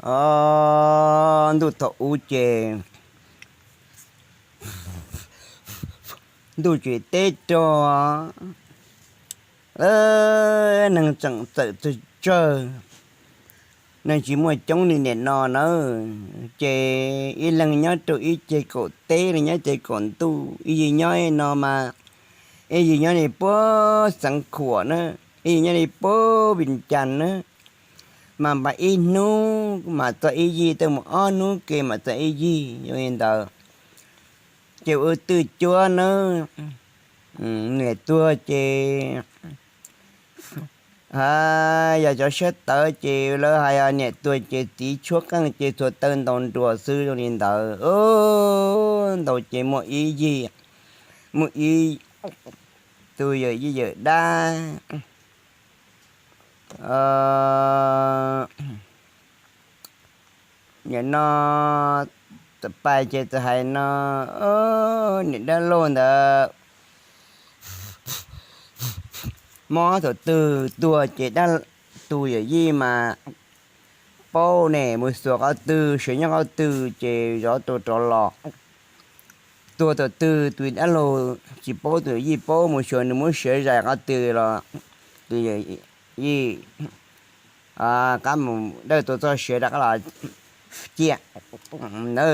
O, ntuj thaum ub ces ntuj tseem teb rog, neeg tseem txawm tsawg tsawg, neeg tsis muaj coob li nim no na. Ces ib leeg nyob rau ib ceg kaum teb, leeg nyob ceg kaum ntuj, ib yig nyob no mas, ib yig nyob li puag Xeev Khuam na, ib yig nyob li puag Vij Cas na, mas npaj ib hnub mas txog ib yig, tej mus ob hnub ke mas txog ib yig, yog li ntawd ces ua twj cuab na, niam tuag ces yog cov siab tawv ces lawv hais yog niam tuag ces txiv tshuab qeej ces txhuav taw ntaus nruas xwb, zoo li ntawd. Ntaus ces muaj ib yig, muaj ib tug yawm yij yawm dab nim no pais ces txawm hais no, niam dab laug ntawd mob thaum twg tuag ces tus yawm yij mas paub ne, mus xyuas qhov twg, sawv nyob qhov twg ces zov tus rov los. Tuag thaum twg tus dab laug tsis paub, tus yij paub, mus xyuas nws muab siav zais qhov twg los tus yawm yij qab mus dawj tua txoj siav rov qab los ciaj na.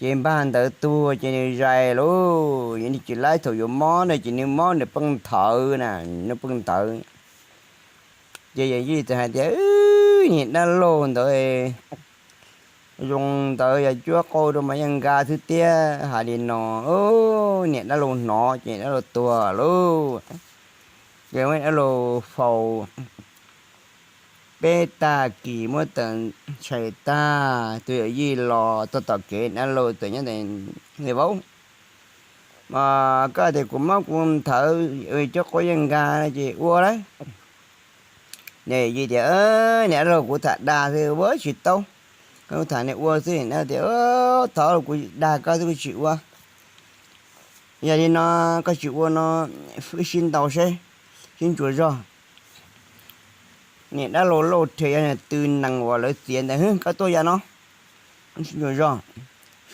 Ces npaj ntawd tuag ces nws zais lauj, nws tsis laib thaum yuav mob na, ces nws mob nws pheej nthawv na, nws pheej nthawv. Ces yawm yij txawm hais tias, niam dab laug ntawd zoo ntawd yog cuab qau rau mas yeej nkag xwb tiag, hais li no. Niam dab laug hnov ces niam dab laug tuag lauj. Ces niam dab laug faus peb tag kis muab tawm tshais tag, tus yawm yij los txog tom kev, dab laug txawm nyob ntawd, vauv, mas koj tias kuv mob kuv nthawv, cuab qau yeej nkag ces ua lauj. Yawm yij tias, niam dab laug kuv tham dag xwb ua tsis tau, kuv tham nws ua xwb. Tias, thov kuv dag koj xwb kuv tsis ua. Yog li no koj tsis ua no, wb sib ntaus seb, sib ntsuas zog. Niam dab laug lauj rhe yog tw nees uas lawv txiav ntawd, koj tuaj yam no, sib ntsuas zog.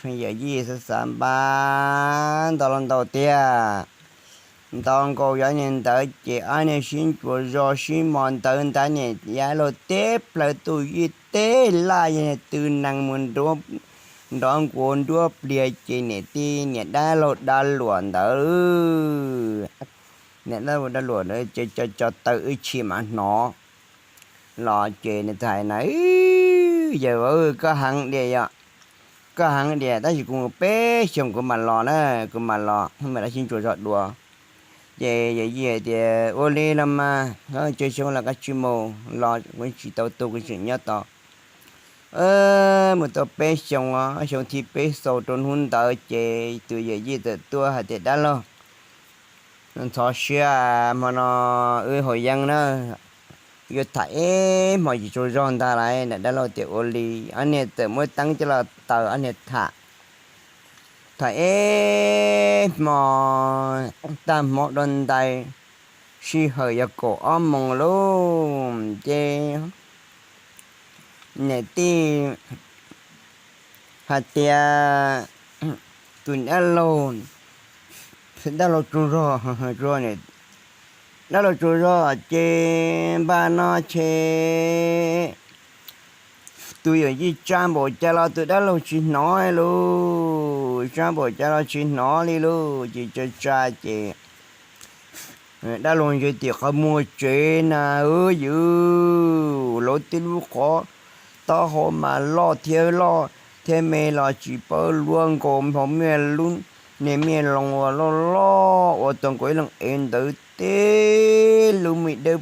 Yawm yij xav xav npaj ntaus los ntaus tiag, ntaus nkaus yov niag ntawd ces ob niag sib ntsuas zog sib mos ntawd ntag, niam dab laug teb plaws tus yij teb laj yog niag tw nees mus nrov nkuav nruab pliag ces niam tij niam dab laug dab luam ntawd, niam dab laug dab luam ntawd ces co co taw ib tshim mas hnov los ces nws txawm hais na, yawm vauv, koj heev diam yom, koj heev diam, tab sis kuv mus peb xyoos kuv mam los na, kuv mam los mam rov sib ntsuas zog dua. Ces yawm yij hais tias, ua li los mas, tsawg xyoo los koj tsis mus los kuv tsis tau tu, kuv tseem nyob tos. Mus tau peb xyoos os, xyoo thib peb xaus rau hnub ntawd ces tus yawm yij txawm tuaj hais tias, dab laug, ntxhov siab, hmo no wb haus yeeb na, yuav tham ib hmos tsis tsaug zog ntag lauj. Niam dab laug tias ua li. Ob niag txawm muab teeb coj los taws ob niag tham, tham ib hmos tag hmo dua ntais, sij hawm yog kaum ob moos lauj. Ces niam tij hais tias, tus dab laug, dab laug tsaug zog, dab laug tsaug zog ces npaj no ces tus yawm yij tsa npaum cas los tus dab laug tsis hnov lauj, tsa npaum cas los tsis hnov li lauj. Ces tsa tsa ces dab laug ntsia tim qhov muag tsev na, yawm, lawv tej lub qhov taub hau mas loj thiab loj thiab me los tsis paub luab nkaus, npog miaj lub niag miaj loo uas loj loj uas txaus nkaus ib leeg ev ntawd, tej lub me dawb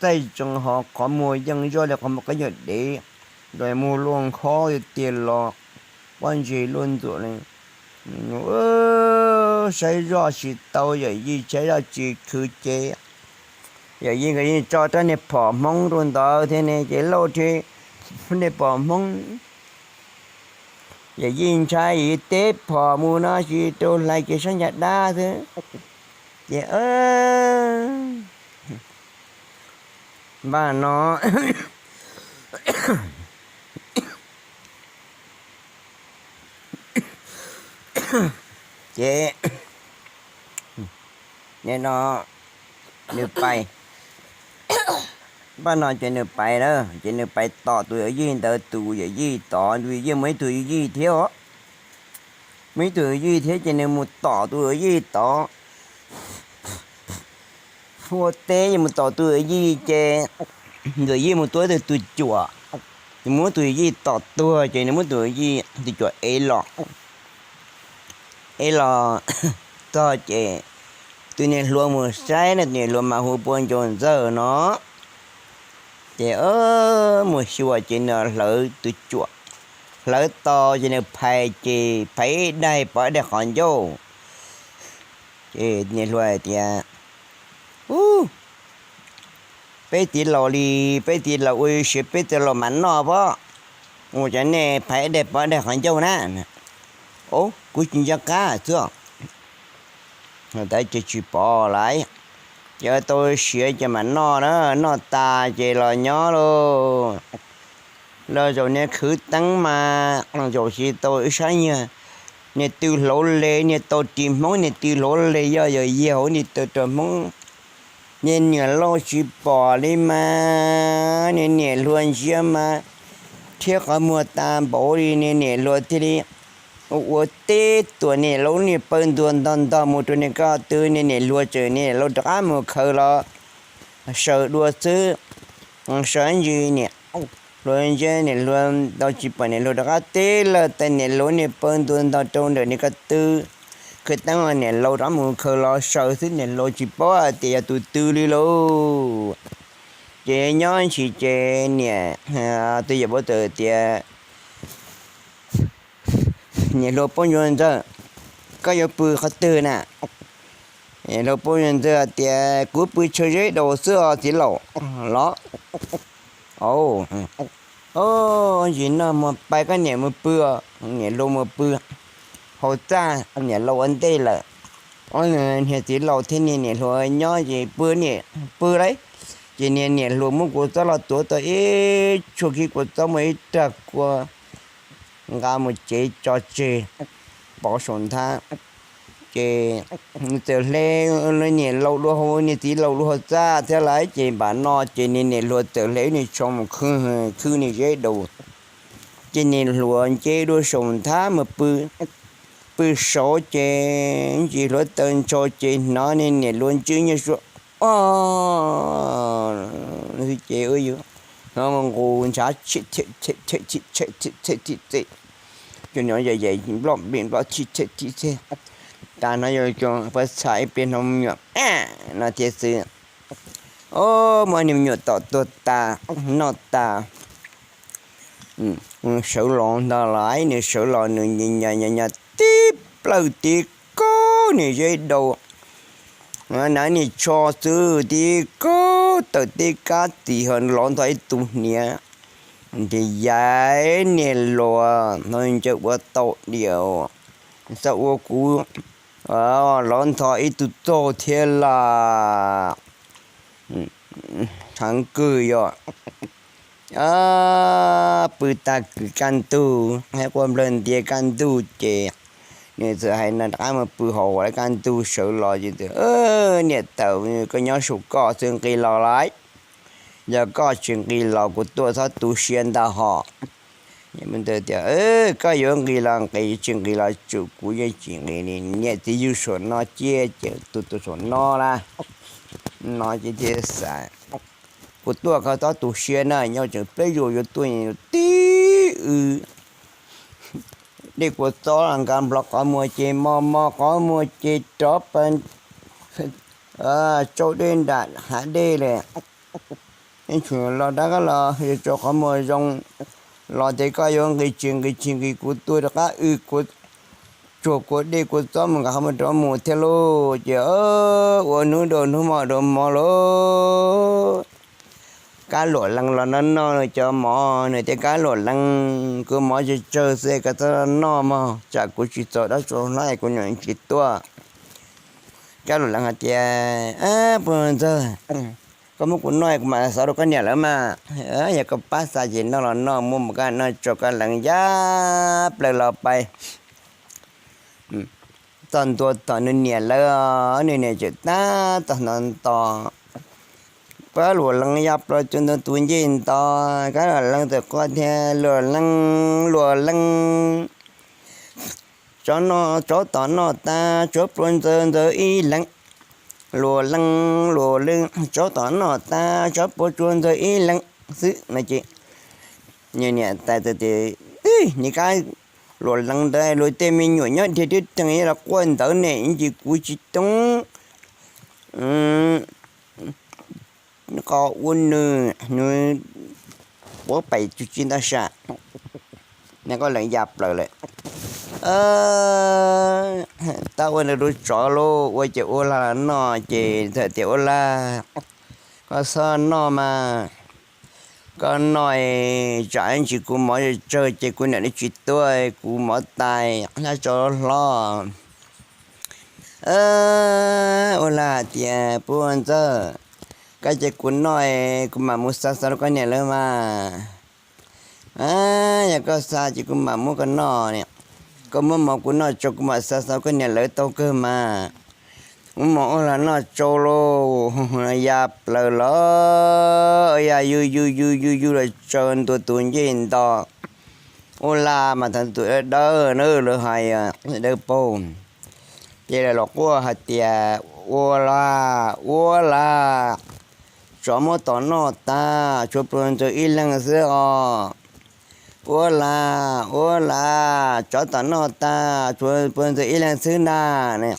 txaij tsees, ho qhov muag yeej zoj li qhov muag qab nyuag dev, muag luaj nkhob tiag tiag los pob ntseg luaj ntxuam li. Saib zoj tsis tau, yawm yij saib zoj tsis khwv ces yawm yij nkawd yeej tso rab niag phom hmoob rau ntawd thiab ne, ces lauj, niag phom hmoob, yawm yij ntshai yawm yij teb phom mus no tsis rau hlais kev sab ncaj dab xwb. Ces npaj no Ces nim no nws pais, npaj no ces nws pais na, ces nws pais tom tus yawm yij ntawd, tus yawm yij tod, tus yawm yij muaj ib tug yawm yij thiab os, muaj ib tug yawm yij thiab ces nws mus tom tus yawm yij tod. Ua teb ces mus tom tus yawm yij ces tus yawm yij mus tua tus, tus cuam, nws muab tus yawm yij tom tuag ces nws muab tus yawm yij tus cuam ev los, ev los txog ces tus niam hluas mus saib na, tus niam hluas mas hu Pua Ncuas Ntxawg no. Ces mus xyuas ces nws hlawv tus cuam, hlawv tau ces nws phais, ces phais ib daig pov ib daig qhov ncauj. Ces niam hluas hais tias, Ub, peb txiv laus li, peb txiv laus ua siav, peb txiv laus mam noj pob, ua cas nej phais ib daig pov ib daig qhov ncauj na? Ub, kuv tsis nco qab xwb. Tab sis tsis pom lawm, ces tau siav ces mam noj na, noj tas ces los nyob lauj. Los zaum niag khwv teeb mas zaum tsis tau ib sab nyiag, niag tw hlauv le, niag tau ris Hmoob niag tw hlauv le, yog yog yig hauv niag tw rau Hmoob. Niag niam laus tsis pom li mas niag niam hluas ntsia mas rhiab qhov muag tas npaum li, niag niam hluas thiaj li ua teb tuam niam laus niag paw ntuag ntog ntog mus rau niag ko tw, niag niam hluas tseem, niag niam laus rov qab mus khaws los saws dua xwb. Saws ntsis niam hluas ntsia niam hluas tau tsis pom, niam hluas rov qab teb lawm tas niam laus niag paw ntuag ntog rau ntawm niag ko tw. Khwv teeb niam laus rov qab mus khaws los saws xwb, niam laus tsis paub hais tias yog tus tw li lauj. Ces nyob ntsis ces niam, tus yawm paub txawm tias, Niam hluas Pua Ncuas Ntxawg, koj yuav pw qhov twg na? Niam hluas Pua Ncuas Ntxawg tias, Kuv pw chaw zeb daus xwb os txiv laus. Los, ntsis noj mov pais koj niam mus pw, niam hluas mus pw hauv txaj, niam laus ua ntej lawm. Niag txiv laus thiab niag niam hluas nyob ces pw niam pw lauj. Ces niag niam hluas muab kua txob los tuav tau ib tshuaj, khib kua txob muaj ib rag kua nqa mus cev tso tseg pov saum nthab. Ces nws txawm hle niam laus dua hauv, niag txiv laus dua hauv txaj thiab lauj. Ces npam no ces niag niam hluas txawm hle ib niag tsho mus khwb, khwb niag zeb daus. Ces niam hluas nce dua saum nthab mus pw, pw saud ces ntsis hluav taws ntsho ces hnov niag niam hluas ntswj nyiaj suab o ces hnov nqus ntshav, txhim txhim txhim txhim txhim txhim txhim txhim, ces hnov yaim yaim nploj nplig nploj txhim txhim txhim txhim, tas hnov yuav pab txham ib pliag hnov me nyuam no thiab xwb. O, muab niag me nyuam tom tuag tas, noj tas, sawv los ntag lauj. Nws sawv los nws nyo nyo nyo tib plawg tib kaug niag zeb daus, hnav niag tsho xwb tib kaug tawm tib kab txiv ho lov ntog ib tug hniav. Nrhiav yaiv niag hluas no ncaws ua tau diam, xav ua kuv lov ntog ib tug txaug thiab las. Heev kawg yog pw tag kis kaj ntug, hab quaj nplawg ntias kaj ntug ces nws txawm hais no rov qab mus pw hauv lawm. Kaj ntug sawv los ces, Niam tawm, koj nyob saum koj xwb nqis los lauj. Yog koj tsis nqis los kuv tuaj txhob tu siab ntag hos. Tias, Koj yuav nqis los nqis, tsis nqis los tsum kuv yeej tsis nqis li. Niam txiv yug saum no ciaj ces tu tu saum no lawm. No ces thiaj xav, Kuv tuaj koj txhob tu siab na, nyob tseem peb zaug yuav tuaj tib w dej kua txob los nqa nplho qhov muag ces mos mos qhov muag ces rov pa tsau dej nram hav dej lawm. Yeej tshum los dab kab los yuav tsau qhov muag zoo los ces koj yuav nqis tsis nqis tsis nqis kuv tuaj rov qab w kua tsuag kua dej kua txob mus nqa qhov muag rov mus thiab lauj. Ces ua hnub dua hnub hmo dua hmo lauj, Kab Luam Lees los noj noj nws cov mov, nws tias, Kab Luam Lees, kuv mov tsawg tsawg xwb koj txhob noj mog, tsam kuv tsis txaus dab tsi hlab es kuv niam tsis tuaj. Kab Luam Lees hais tias, Puag Ntxawg, koj muab kuv noj kuv mam xov rau koj niam lawv mas. Yog koj pab xa ces noj los noj, muab mus koj noj tsau Kab Lees yab plaws los pais. txog ntua tom nws niam lawv, nws niam tseem tab tom hnov nto, pab luam lees ya plaws cuag ntua tus ncej nto, kab luam lees txawm quaj tias, Luam lees, luam lees, tsov tom noj tas, tshuav pluag ntxaws ntxaws ib leeg. Luam lees, luam lees, tsov tom noj tas, tshuav pluag ntxaws ib leeg xwb no ces, niam tais tias, Nim kab luam lees ntawd luag tej me nyuam nyob deb deb teeg los quaj ntawd ne, ntsis kuv tsis toob qos ua nws, nws quav pais tsis tsis ntau sam, nws koj lees ya plaws lawm. Tab ua ntawd rau tsov lauj, ua ces ua lag los noj ces txawm tias, Ua lag, koj txhob noj mas, koj noj tsam ntsis kuv mov tsawg ces kuv niam li tsis tuaj, kuv mov tais hlab tsov hlob. Ua lag tias, Pluag ntxawg, koj cia kuv noj, kuv mam mus xa xov rau koj niam lawv mas. Yog koj xa ces kuv mam muab koj noj, koj muab mov kuv noj tsau kuv mam xa xov koj niam lawv tau kawg mas. Muab mov ua lag noj tsau lauj, ya plaws los ya yug yug yug yug yug los tsaws ntua tus ncej nto. Ua lag mas thaum tus dawb na lawv hais dawb paug, ces lawv los quaj hais tias, Ua lag, ua lag, tsov muab tom noj tas, tshuav pluag ntxaws ib leeg xwb os. Ua lag, ua lag, tsov tom noj tas, tshuav pluag ntxaws ib leeg xwb ntag.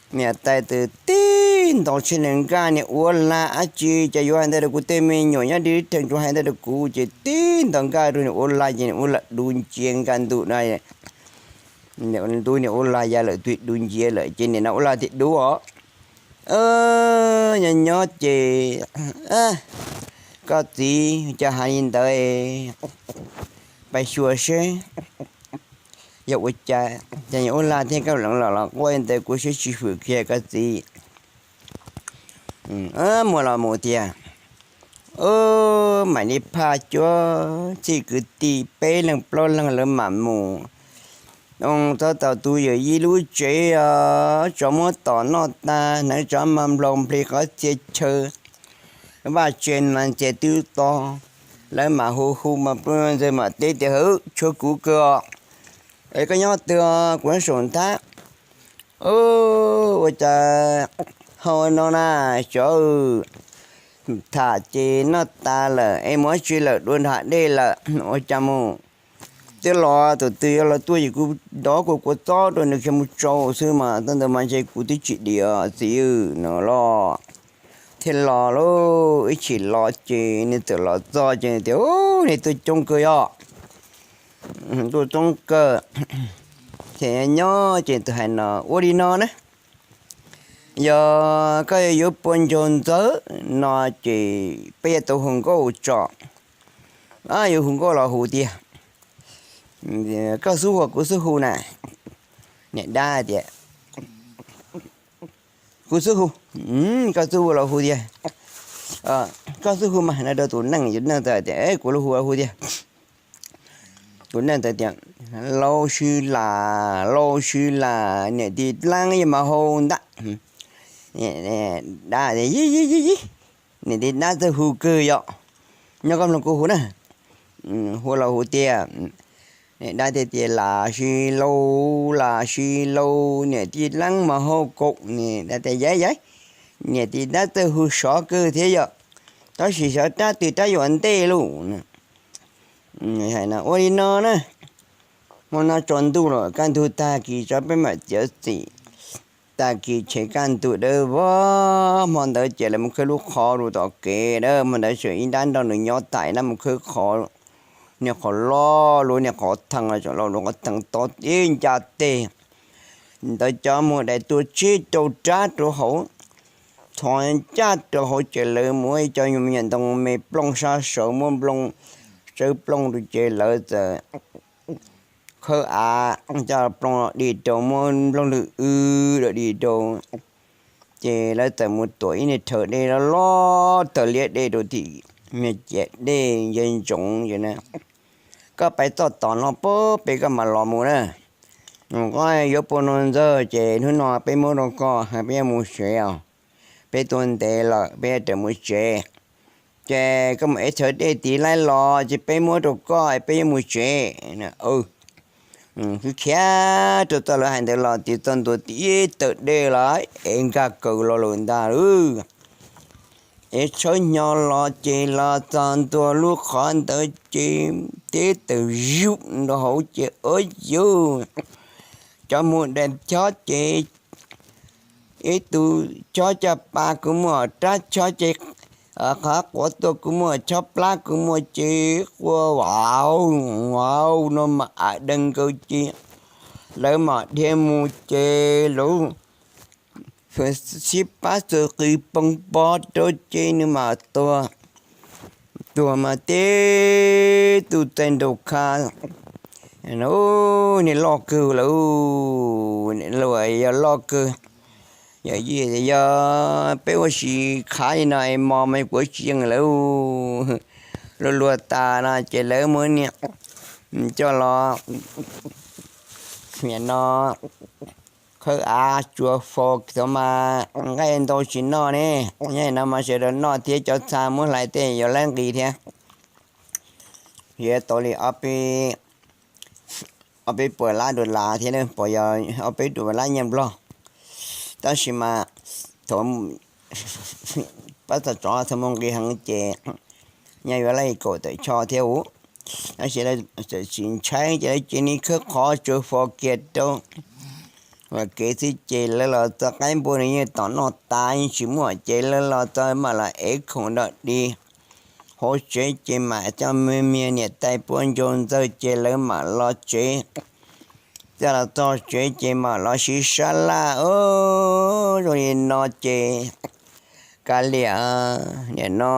Niam tais txawm tib ntaus tsheb nws nkaj, Niag ua lag, dab tsi cas yuav hais ntawd rau kuv tej me nyuam nyob deb deb teeg, tsuas hais ntawd rau kuv. Ces tib ntaus nkaj rau niag ua lag ces niag ua lag du ncia nkaj ntuj na. Ntuj, niag ua lag ya lawm twb du ncia lawm ces niag no ua lag thiaj dub os. Nyob nyob ces, Koj txiv, cas hais li ntawd, pais xyuas seb yog ua cas ces niag ua lag thiab koj lees los los quaj li ntawd, kuv siab tsis fwm kiag koj txiv. Mus los mus tiag, mam li phaj cuab txij kwv tij peb leeg plaub leeg lawv mam mus. Txog tau tus yawm yij lub tsev os, tsov muab tom noj tas, hneev tsov mas nplog nplig qhov txhia chaw, vaj tse mas ntxias twb to. Lawv mam hu hu mas pluag ntxawg mam teb tias, Hwv, tshuav kuv kawg os. Es koj nyob twg os? Kuv nyob saum nthab. Ua cas ho no na, tsov, tham ces noj tas lawm es mus dab tsi lawm, dua nram dej lawm, ua cas mus twb los tus twg yuav los tuaj ces kuv dov kuv kua txob rau nws khiav mus tsau xwb mas, thaum ntawd mas ntshe kuv twb tsis dim txiv no los. Thiaj los lauj, ib chim los ces nws txawm los txog ces nws tias, Niag tuaj coob kawg yog, tuaj coob kawg. Ces nyob ces tus hais no, Ua li no na, yog koj yuav pua ncaug ntxawg no ces peb yuav tau hu nkauj tso. Yuav hu nkauj los hu tiag, koj xub hu kuv xub hu na. Niam dab tias, Kuv xub hu. Koj xub hu los hu tiag, koj xub hu mas, no rau tus neej, tus neej txawm tias, Kuv los hu los hu tiag. Tus neej txawm tias, Lauj sib lam, lauj sib lam, niam tij dlaab yeej mas hau ntag. Dab tias, Yig yig yig yig, niam tij dab txawj hu kawg yom. Nyob koj mloog kuv hu na. Hu los hu tiag. Dab tias, Lam sis lauj, lam sis lauj, niam tij dlaab mas hau kaum. Dab tias, Yaiv yaiv, niam tij dab txawj hu sov kawg thiab yom, tab sis xyov rab twg rab yuav ntej lauj. Ua li no na, hmo no tsaus ntuj lawm, kaj ntug tag kis tso peb mam txiav txim. Tag kis tshev kaj ntug dawb vog, hmo ntawd ces lawv mus khawb lub qhov rau tom kev a, hmo ntawd tseem ib nrab nrog nws nyob tas ib nrab mus khawb qhov. Niag qhov loj lug, niag qhov theev los tseem loj lug, qhov theev to ib ncaj teg. Ntawd cov muag dais tuag tsib rau rab rau hauv, thov ncaj rau hauv ces lawv muab ib co nyuam me nyuam ntoo me plooj sab saud muab nplooj tsawb plooj rau ces lawv txawm khawb av coj plooj los dim rau, muab nplooj lwg wb los dim rau. Ces lawv txawm mus tuam ib niag rhawv dej loj loj tawg liab dej rau tim me ciam dej nce ntsoov na. Koj pais txoj tom no pab peb koj mam los mus na. Koj yuav pua nuav ntxawg ces hnub no peb muab rau koj, peb yuav mus tsev os. Peb tuaj ntev lawm, peb yuav mus tsev. Ces koj mus ev chaw dej tid laib los ces peb muab rau koj, peb yuav mus tsev. Khiav rau txoj lawv hais ntawd los tis txog ntua ib tawm dej los ev nkag kaws los lawm ntag. Ev tshawb hnyo los ces los txog ntua lub qhov ntawd ces teb tawm zub nrau hauv ces ua yug cov mus dai chob ces ib tug chob caj pas kuv muaj, rab chob ces qhov quav tuaj kuv muaj, chob plab kuv muaj ces quaj vau vau no mas a dees nkaus ces lawv mam dhia mus ces lawv sib pab txawm qw poo pob rau ces nws mam tuag. Tuag mas teb tug txaij nraug kha, niag loj kawg lawm, yog loj kawg, yog peb ua si khav li no es mos mas kuv tsis yeej lawm. Luag luag tas no ces lawv muab niag coj los, niam no khawb av tsuav fos thaum mas nqaij ntau tsis noj ne, nyob no mas sawv daws noj thiab cov txha muab hlais tej yuav laib nqis thiab. Yuav tau li ob peb puas lab dollar thiab, pom yog ob peb puas lab nyiaj nplog. Tab sis mas thaum pab txog tsov txog mus nqis heev ces nyob yuav laib kaum tawm tsho thiab ua. Tab sis lawv txawm tsis ntshai ces lawv cia li khawb qhov tsuav fos kiag rau kev xwb ces lawv los txog qaib npua nws yeej tom noj tas yeej tsis muaj ces lawv los txog mam los ev khoom dog dig hauv tsev ces mam coj me miag niam tais puab ncaus ntxawg ces lawv mam los tsev. Txaj los txog tsev ces mam los siv sab laj. Zoo li no ces kav liam, niam no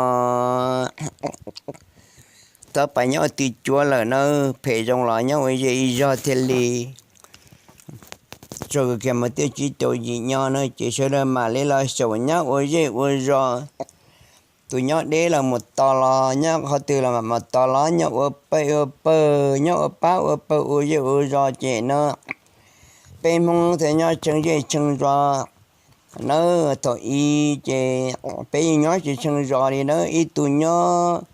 txhob pais nyob ua twg cuav lawm na, phem zoo los nyob ua zej ua zog thiaj li. Tsaug kiag mas thiaj tsis tau yim nyob na ces sawv daws mam li los xyaum nyob ua zej ua zog. Tus nyob deb los mus tos los, nyob qhov twg los mus tos los, nyob ua pawg ua pawg, nyob ua pab ua pawg ua zej ua zog ces no peb Hmoob thiaj nyob tsheej zej tsheej zos nawb. Thaum ub ces peb yeej nyob tsis tsheej zos li nawb, ib tug nyob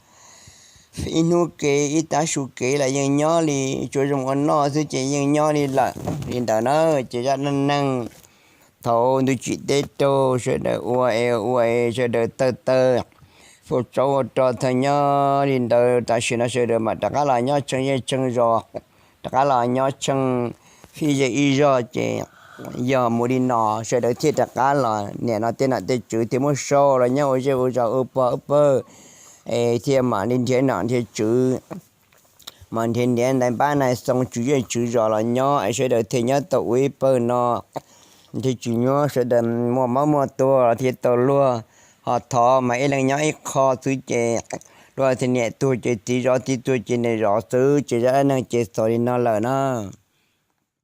ib hnub kev ib tav su kev los yeej nyob li, tsuas zoo ua noj xwb ces yeej nyob li lawm li ntawd na. Ces zaj dab neeg thaum ntug tsim teb raug sawv daws ua es ua es sawv daws tawg tawg, ua tsov ua rog tag nyob li ntawd, tam sim no sawv daws mam rov qab los nyob tsheej zej tsheej zos, rov qab los nyob tsheej fij zej ib zog ces yog mus li no sawv daws thiaj rov qab los, niam no tej nom tej tswv thiaj muab sau los nyob ua zej ua zos ua pog ua pawg es thiaj mam li nrhiav nom nrhiav tswv, mam nrhiav niam ntais npab nais xoo tswv zej tswv zos los nyob es sawv daws thiaj nyob tau ua ib pawg no. Thiaj tsis nyuaj, sawv daws muaj mob muaj tuag los thiaj tau luag, ho thov mas ib leeg nyob ib qho xwb ces luag thiaj niam tuag ces txiv zov, txiv tuag ces niam zov xwb ces zaj dab neeg ces xaus li no lawm na.